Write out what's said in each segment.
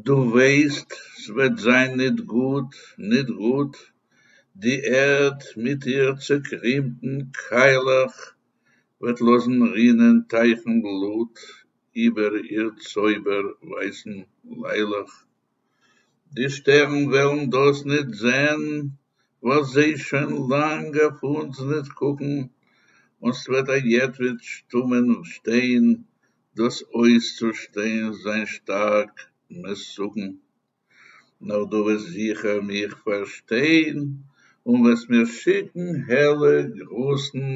דו ווייסט, ס'וועט זײַן ניט גוט, ניט גוט, די ערד מיט איר צעקרימטן קײַלעך וועט לאָזן רינען טײַכן בלוט איבער איר צויבער-ווײַסן לײַלעך. די שטערן וועלן דאָס ניט זען, ווײַל זיי שוין לאַנג אויף אונדז ניט קוקן, און ס'וועט אַ יעטוועד שטומען שטיין דאָס אויסצושטיין זײַן שטאַרק מסוכּן. נאָר דו וועסט זיכער מיך פֿאַרשטיין און וועסט מיר שיקן העלע גרוסן,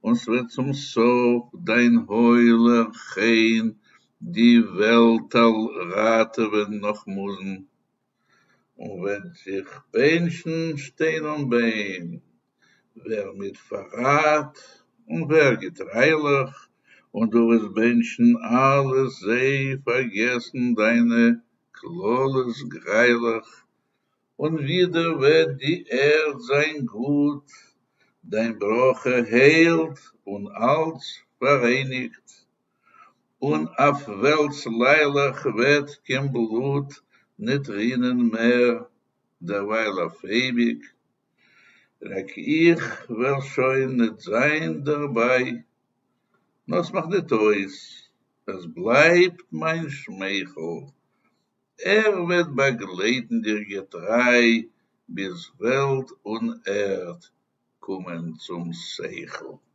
און ס'וועט צום סוף דײַן הוילער חן די וועלטל ראַטעווען נאָך מוזן. און וועט זיך בענטשן שטיין און ביין, ווער מיט פֿאַרראַט און ווער געטרײַלעך, און דו וועסט בענטשן אַלע זיי, פֿאַרגעסן דײַנע קללות גרײַלעך, און ווידער וועט די ערד זײַן גוט, דײַן ברכה היילט און אַלץ פֿאַראייניקט, און אויף וועלטס לײַלעך וועט קיין בלוט ניט רינען מער, דערווײַל אויף אייביק. רק איך וועל שוין ניט זײַן דערבײַ, נאָר ס'מאַכט ניט אויס, עס בלײַבט מײַן שמייכל, ער וועט באַגלייטן דיך געטרײַ ביז וועלט און ערד קומען צום שכל.